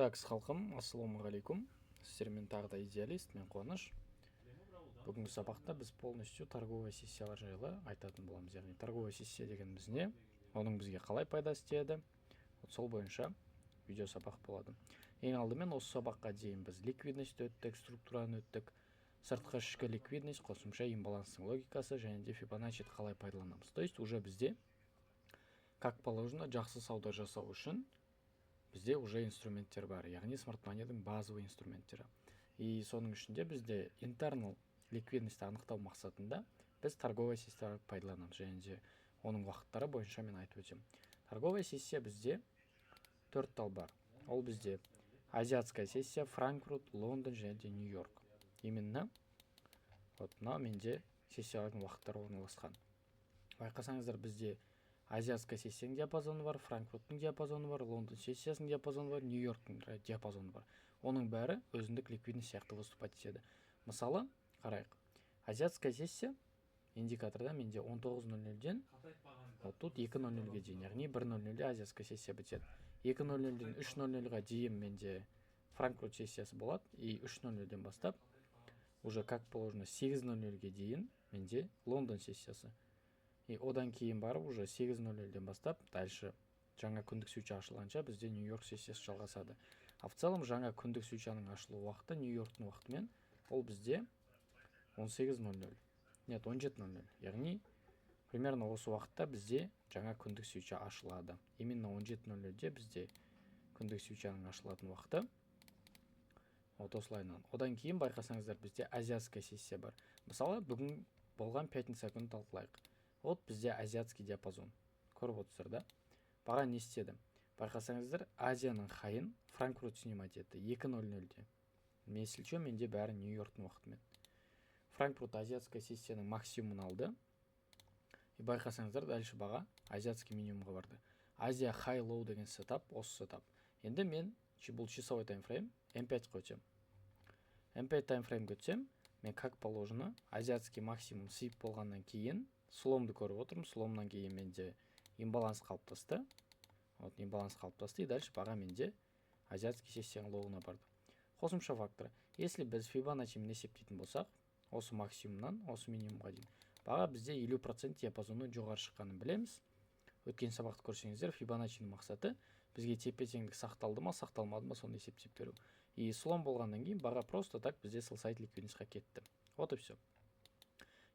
Так, халқым, ассалаумағалейкум! Сіздермен тағы да Идеалист, мен Қуаныш. Бүгінгі сабақта біз полностью торговая сессиялар жайлы айтатын боламыз, яғни торговая сессия дегеніміз не, оның бізге қалай пайдасы тиеді, вот сол бойынша видео сабақ болады. Ең алдымен осы сабаққа дейін біз ликвидность өттік, структураны өттік, сыртқы, ішкі ликвидность, қосымша имбаланстың логикасы және де Фибоначчиді қалай пайдаланамыз. То есть уже бізде, как положено, жақсы сауда жасау үшін бізде уже инструменттер бар, яғни смарт манидің базовый инструменттері. И соның ішінде бізде internal ликвидностьті анықтау мақсатында біз торговая сессия пайдаланамыз және де оның уақыттары бойынша мен айтып өтемін. Торговая сессия бізде төрт тал бар. Ол бізде азиатская сессия, Франкфурт, Лондон және де Нью Йорк. Именно вот мынау менде сессиялардың уақыттары орналасқан. Байқасаңыздар, бізде азиатская сессияның диапазоны бар, Франкфурттың диапазоны бар, Лондон сессиясының диапазоны бар, Нью Йорктың диапазоны бар. Оның бәрі өзіндік ликвидность сияқты выступать етеді. Мысалы, қарайық: азиатская сессия индикаторда менде 19:00-ден вот тут 2:00-ге дейін, яғни 1:00-де азиатская сессия бітеді. 2:00-ден 3:00-ға дейін менде Франкфурт сессиясы болады и 3:00-ден бастап уже, как положено, 8:00-ге дейін менде Лондон сессиясы. И одан кейін барып уже 8:00-ден бастап дальше жаңа күндік свеча ашылғанша бізде Нью Йорк сессиясы жалғасады. А в целом жаңа күндік свечаның ашылу уақыты Нью Йорктың уақытымен ол бізде 18:00, нет, 17:00, яғни примерно осы уақытта бізде жаңа күндік свеча ашылады. Именно 17:00-де бізде күндік свечаның ашылатын уақыты, вот осылайынан. Одан кейін, байқасаңыздар, бізде азиатская сессия бар. Мысалы, бүгін болған пятница күнін талқылайық. Вот бізде азиатский диапазон, көріп отырсыздар да. Баға не істеді? Байқасаңыздар, Азияның хайын Франкфурт снимать етті 2:00-де. Если че, менде бәрі Нью Йорктың уақытымен. Франкфурт азиатская сессияның максимумын алды и, байқасаңыздар, дальше баға азиатский минимумға барды. Азия хай лоу деген сетап, осы сетап. Енді мен бұл часовой таймфрейм, М5 қа өтемін. М5 таймфреймге өтсем, мен, как положено, азиатский максимум sweep болғаннан кейін сломды көріп отырмын. Сломнан кейін менде имбаланс қалыптасты. Вот имбаланс қалыптасты и дальше баға менде азиатский сессияның лоуына барды. Қосымша фактор: если біз Фибоначчимен есептейтін болсақ, осы максимумнан осы минимумға дейін баға бізде 50% диапазоннан жоғары шыққанын білеміз. Өткен сабақты көрсеңіздер, Фибоначчиның мақсаты бізге тепе теңдік сақталды ма, сақталмады ма, соны есептеп беру. И слом болғаннан кейін баға просто так бізде sell side ликвидностьқа кетті. Вот и все.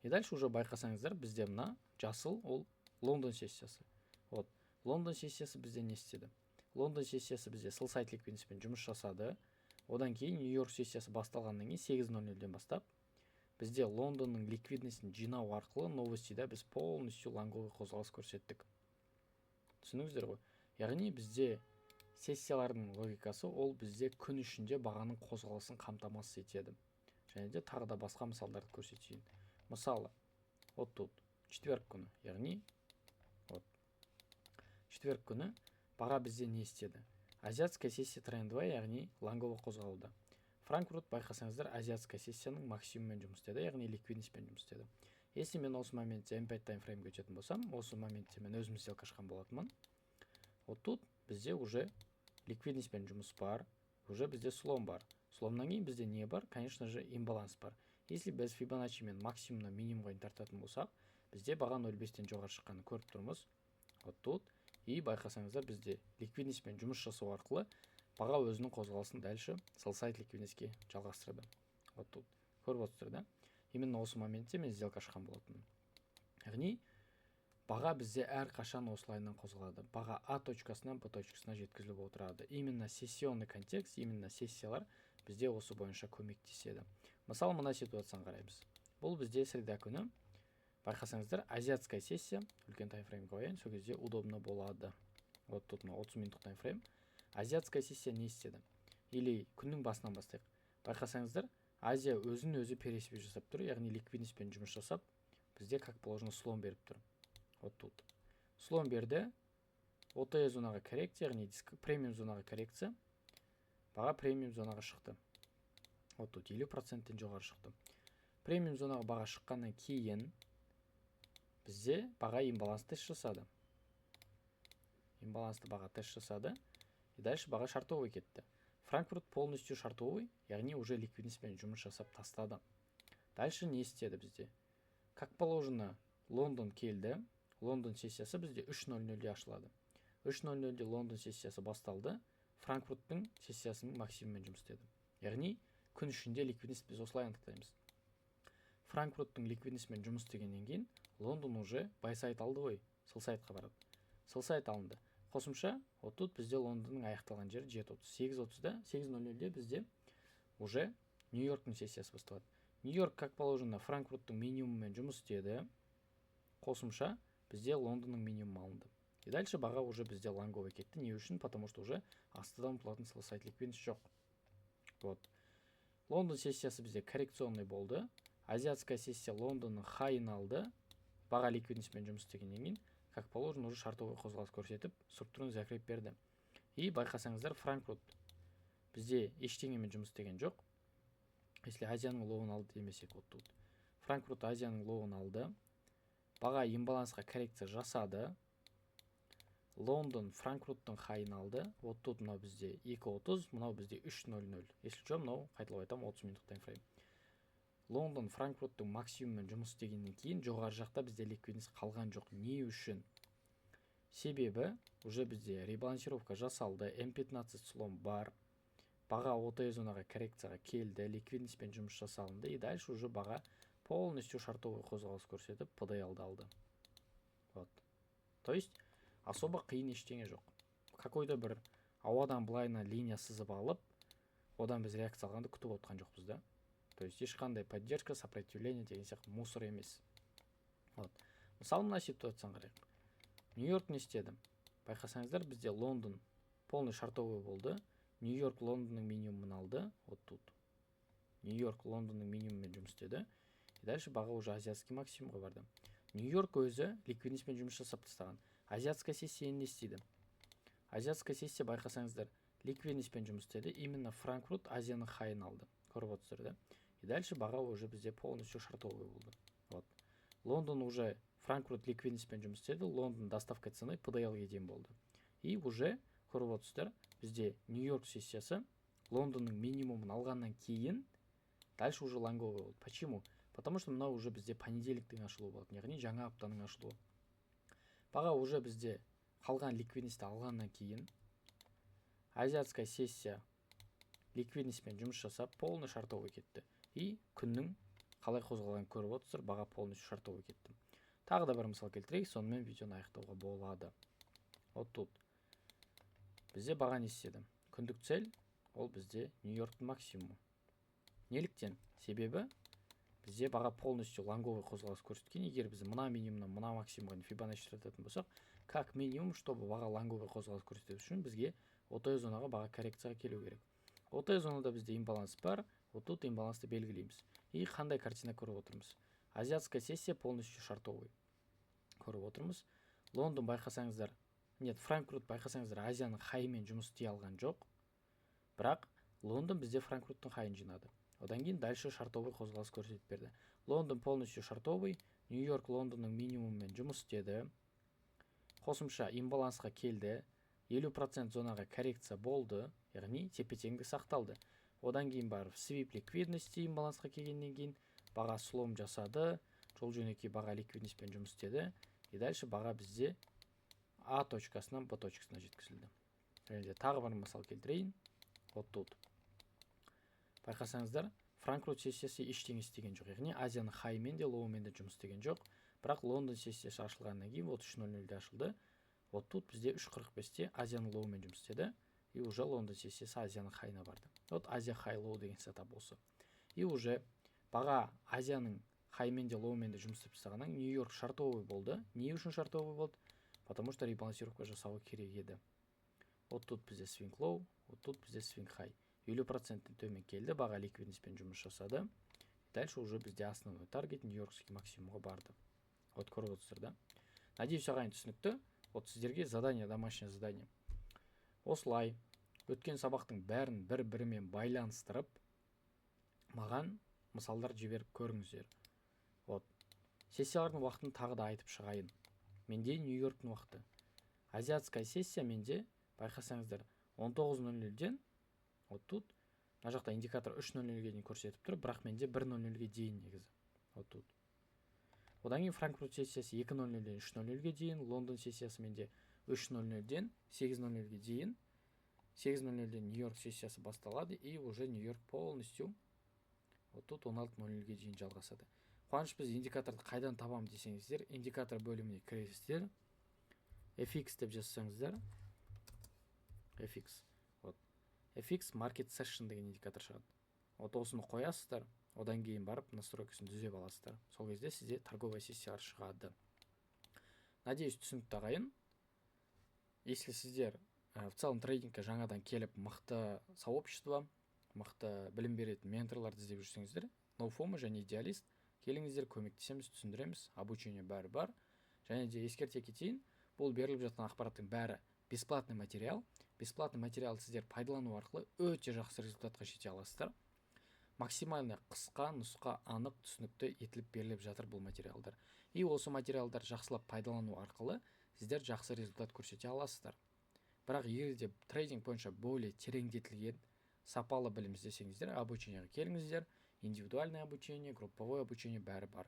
И дальше уже, байқасаңыздар, бізде мына жасыл ол Лондон сессиясы. Вот Лондон сессиясы бізде не істеді? Лондон сессиясы бізде sell side ликвидностьпен жұмыс жасады. Одан кейін Нью Йорк сессиясы басталғаннан кейін 8:00-ден бастап бізде Лондонның ликвидностін жинау арқылы новостида біз полностью лонговый қозғалыс көрсеттік. Түсіндіңіздер ғой? Яғни бізде сессиялардың логикасы ол бізде күн ішінде бағаның қозғалысын қамтамасыз етеді. Және де тағы да басқа мысалдарды көрсетейін. Мысалы, вот тут четверг күні, яғни вот четверг күні баға бізде не істеді? Азиатская сессия трендовая, яғни лонговый қозғалуда. Франкфурт, байқасаңыздар, азиатская сессияның максимуммен жұмыс істеді, яғни ликвидностьпен жұмыс істеді. Если мен осы моментте М5 таймфреймге өтетін болсам, осы моментте мен өзім сделка ашқан болатынмын. Вот тут бізде уже ликвидностьпен жұмыс бар, уже бізде слом бар. Сломнан кейін бізде не бар? Конечно же, имбаланс бар. Если біз Фибоначчимен максимумнан минимумға дейін тартатын болсақ, бізде баға 0,5-тен жоғары шыққанын көріп тұрмыз. Вот тут и, байқасаңыздар, бізде ликвидностьпен жұмыс жасау арқылы баға өзінің қозғалысын дальше sell side ликвидностьке жалғастырды. Вот тут көріп отырсыздар да, именно осы моментте мен сделка ашқан болатынмын. Яғни баға бізде әрқашан осылайынан қозғалады, баға А точкасынан Б точкасына жеткізіліп отырады. Именно сессионный контекст, именно сессиялар бізде осы бойынша көмектеседі. Мысалы, мына ситуацияны қараймыз. Бұл бізде среда күні. Байқасаңыздар, азиатская сессия, үлкен таймфреймге қояйын, сол кезде удобно болады. Вот тут мына 30 минуттық таймфрейм. Азиатская сессия не істеді? Или күннің басынан бастайық. Байқасаңыздар, Азия өзін өзі пересвип жасап тұр, яғни ликвидностьпен жұмыс жасап, бізде, как положено, слом беріп тұр. Вот тут слом берді, OTE зонаға коррекция, яғни премиум зонаға коррекция. Баға премиум зонаға шықты. Вот тут 50%-тен жоғары шықты. Премиум зонаға баға шыққаннан кейін бізде баға имбаланс тест жасады. Имбалансты баға тест жасады и дальше баға шортовый кетті. Франкфурт полностью шортовый, яғни уже ликвидностьпен жұмыс жасап тастады. Дальше не істеді бізде? Как положено, Лондон келді. Лондон сессиясы бізде 3.00-де ашылады. 3.00-де Лондон сессиясы басталды, Франкфурттың сессиясының максимуммен жұмыс істеді. Яғни күн ішінде ликвидность біз осылай анықтаймыз. Франкфурттың ликвидностьмен жұмыс істегеннен кейін Лондон уже buy side алды ғой, sell side-қа барады. Sell side алынды. Қосымша, вот тут бізде Лондонның аяқталған жері 7.30. 8.30-да, 8.00-де бізде уже Нью Йорктың сессиясы басталады. Нью Йорк, как положено, Франкфурттың минимумымен жұмыс істеді. Қосымша, бізде Лондонның минимумы алынды. И дальше баға уже бізде лонговый кетті. Не үшін? Потому что уже астыдан ұмтылатын sell side ликвидность жоқ. Вот Лондон сессиясы бізде коррекционный болды. Азиатская сессия Лондонның хайын алды. Баға ликвидностьпен жұмыс істегеннен кейін, как положено, уже шортовый қозғалыс көрсетіп, структураны закреп берді. И байқасаңыздар, Франкфурт бізде ештеңемен жұмыс істеген жоқ, если Азияның лоуын алды демесек. Вот тут Франкфурт Азияның лоуын алды, баға имбалансқа коррекция жасады. Лондон Франкфурттың хайын алды. Вот тут мынау бізде 2.30, мынау бізде 3.00. Если что, мынау, қайталап айтамын, 30 минуттық таймфрейм. Лондон Франкфурттың максимуммен жұмыс істегеннен кейін жоғары жақта бізде ликвидность қалған жоқ. Не үшін? Себебі уже бізде ребалансировка жасалды, М15 слом бар, баға OTE зонаға коррекцияға келді, ликвидностьпен жұмыс жасалынды. И дальше уже баға полностью шортовый қозғалыс көрсетіп, PDL-ды алды. Вот, то есть особо қиын ештеңе жоқ. Какой-то бір ауадан былайына линия сызып алып, одан біз реакция алғанды күтіп отқан жоқпыз да. То есть ешқандай поддержка, сопротивление деген сияқты мусор емес. Вот, мысалы, мына ситуацияны қарайық. Нью Йорк не істеді? Байқасаңыздар, бізде Лондон полный шортовый болды. Нью Йорк Лондонның минимумын алды. Вот тут Нью Йорк Лондонның минимумымен жұмыс істеді. И дальше баға уже азиатский максимумға барды. Нью Йорк өзі ликвидностьпен жұмыс жасап тастаған. Азиатская сессия не істейді? Азиатская сессия, байқасаңыздар, ликвидностьпен жұмыс істеді. Именно Франкфурт Азияның хайын алды, көріп отырсыздар да. И дальше баға уже бізде полностью шортовый болды. Вот Лондон уже Франкфурт ликвидностьпен жұмыс істеді, Лондон доставка цены PDL-ге дейін болды. И уже көріп отырсыздар, бізде Нью Йорк сессиясы Лондонның минимумын алғаннан кейін дальше уже лонговый болды. Почему? Потому что мынау уже бізде понедельниктің ашылуы болады, яғни жаңа аптаның ашылуы. Баға уже бізде қалған ликвидностьті алғаннан кейін азиатская сессия ликвидностьпен жұмыс жасап, полный шортовый кетті. И күннің қалай қозғалғанын көріп отырсыздар, баға полностью шортовый кетті. Тағы да бір мысал келтірейік, сонымен видеоны аяқтауға болады. Вот тут бізде баға не істеді? Күндік цель ол бізде Нью Йорктың максимумы. Неліктен? Себебі бізде баға полностью лонговый қозғалыс көрсеткен. Егер біз мына минимумнан мына максимумға фибоначчи тартатын болсақ, как минимум, чтобы баға лонговый қозғалыс көрсету үшін, бізге OTE зонаға баға коррекцияға келу керек. OTE зонада бізде имбаланс бар. Вот тут имбалансты белгілейміз. И қандай картина көріп отырмыз? Азиатская сессия полностью шортовый көріп отырмыз. Лондон, байқасаңыздар, нет, Франкфурт, байқасаңыздар, Азияның хайымен жұмыс істей алған жоқ, бірақ Лондон бізде Франкфурттың хайын жинады. Одан кейін дальше шортовый қозғалыс көрсетіп берді. Лондон полностью шортовый, Нью Йорк Лондонның минимумымен жұмыс істеді, қосымша имбалансқа келді, 50% зонаға коррекция болды, яғни тепе теңдік сақталды. Одан кейін барып свип ликвидности имбалансқа келгеннен кейін баға слом жасады, жол жөнекей баға ликвидностьпен жұмыс істеді. И дальше баға бізде А точкасынан Б точкасына жеткізілді. Және де тағы бір мысал келтірейін. Вот тут байқасаңыздар, Франкфурт сессиясы ештеңе істеген жоқ, яғни Азияның хайымен де, лоуымен де жұмыс істеген жоқ. Бірақ Лондон сессиясы ашылғаннан кейін, вот 3.00-де ашылды, вот тут бізде 3.45-те Азияның лоуымен жұмыс істеді. И уже Лондон сессиясы Азияның хайына барды. Вот Азия хай лоу деген сетап осы. И уже баға Азияның хаймен де, лоумен де жұмыс істеп тастағаннан кейін Нью Йорк шортовый болды. Не үшін шортовый болды? Потому что ребалансировка жасауы керек еді. Вот тут бізде свинг лоу, вот тут бізде свинг хай. 50%-тен төмен келді, баға ликвидностьпен жұмыс жасады. Дальше уже бізде основной таргет нью йоркский максимумға барды. Вот көріп отырсыздар да. Надеюсь, ағайын, түсінікті. Вот сіздерге задание, домашнее задание: осылай өткен сабақтың бәрін бір бірімен байланыстырып, маған мысалдар жіберіп көріңіздер. Вот сессиялардың уақытын тағы да айтып шығайын. Менде Нью Йорктың уақыты, азиатская сессия менде, байқасаңыздар, 19.00-ден Вот тут мына жақта индикатор 3:00-ге дейін көрсетіп тұр, бірақ менде 1:00-ге дейін негізі. Вот тут. Одан кейін Франкфурт сессиясы 2:00-ден 3:00-ге дейін, Лондон сессиясы менде 3:00-ден 8:00-ге дейін. 8:00-ден Нью-Йорк сессиясы басталады, и уже Нью-Йорк полностью вот тут 16:00-ге дейін жалғасады. Қуаныш, біз индикаторды қайдан табамын десеңіздер, индикатор бөліміне кіресіздер, FX деп жазсаңыздар, FX, вот, FX Market Session деген индикатор шығады. Вот осыны қоясыздар, одан кейін барып настройкасын түзеп аласыздар. Сол кезде сізде торговая сессиялар шығады. Надеюсь, түсінікті, ағайын. Если сіздер в целом трейдингке жаңадан келіп, мықты сообщество, мықты білім беретін менторларды іздеп жүрсеңіздер, NoFOMO және Идеалист, келіңіздер, көмектесеміз, түсіндіреміз, обучение бәрі бар. Және де ескерте кетейін, бұл беріліп жатқан ақпараттың бәрі бесплатный материал. Бесплатный материалды сіздер пайдалану арқылы өте жақсы результатқа жете аласыздар. Максимально қысқа нұсқа, анық, түсінікті етіліп беріліп жатыр бұл материалдар. И осы материалдар жақсылап пайдалану арқылы сіздер жақсы результат көрсете аласыздар. Бірақ егер де трейдинг бойынша более тереңдетілген сапалы білім іздесеңіздер, обучениеға келіңіздер. Индивидуальное обучение, групповое обучение, бәрі бар.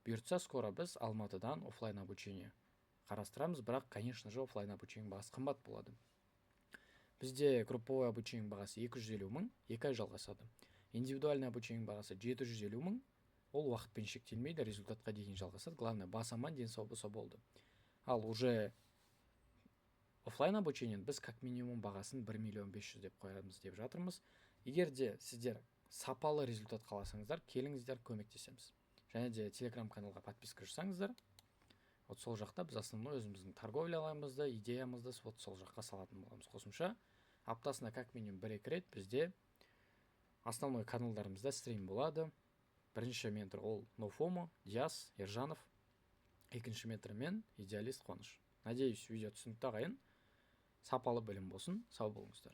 Бұйыртса, скоро біз Алматыдан офлайн обучение қарастырамыз, бірақ, конечно же, офлайн обучение бағасы қымбат болады. Бізде групповой обучение бағасы 250 мың, 2 ай жалғасады. Индивидуальный обучение бағасы 750 мың, ол уақытпен шектелмейді, результатқа дейін жалғасады. Главное, бас аман, ден сау болса болды. Ал уже офлайн обучениені біз как минимум бағасын 1 миллион 500 деп қоямыз деп жатырмыз. Егер де сіздер сапалы результат қаласаңыздар, келіңіздер, көмектесеміз. Және де Телеграм каналға подписка жасаңыздар. Вот сол жақта біз основной өзіміздің торговляларымызды, идеямызды вот сол жаққа салатын боламыз. Қосымша аптасына как минимум бір екі рет бізде основной каналдарымызда стрим болады. Бірінші ментор ол NoFOMO, Диас Ержанов, екінші ментор мен, Идеалист Қуаныш. Надеюсь, видео түсінікті, ағайын. Сапалы білім болсын, сау болыңыздар.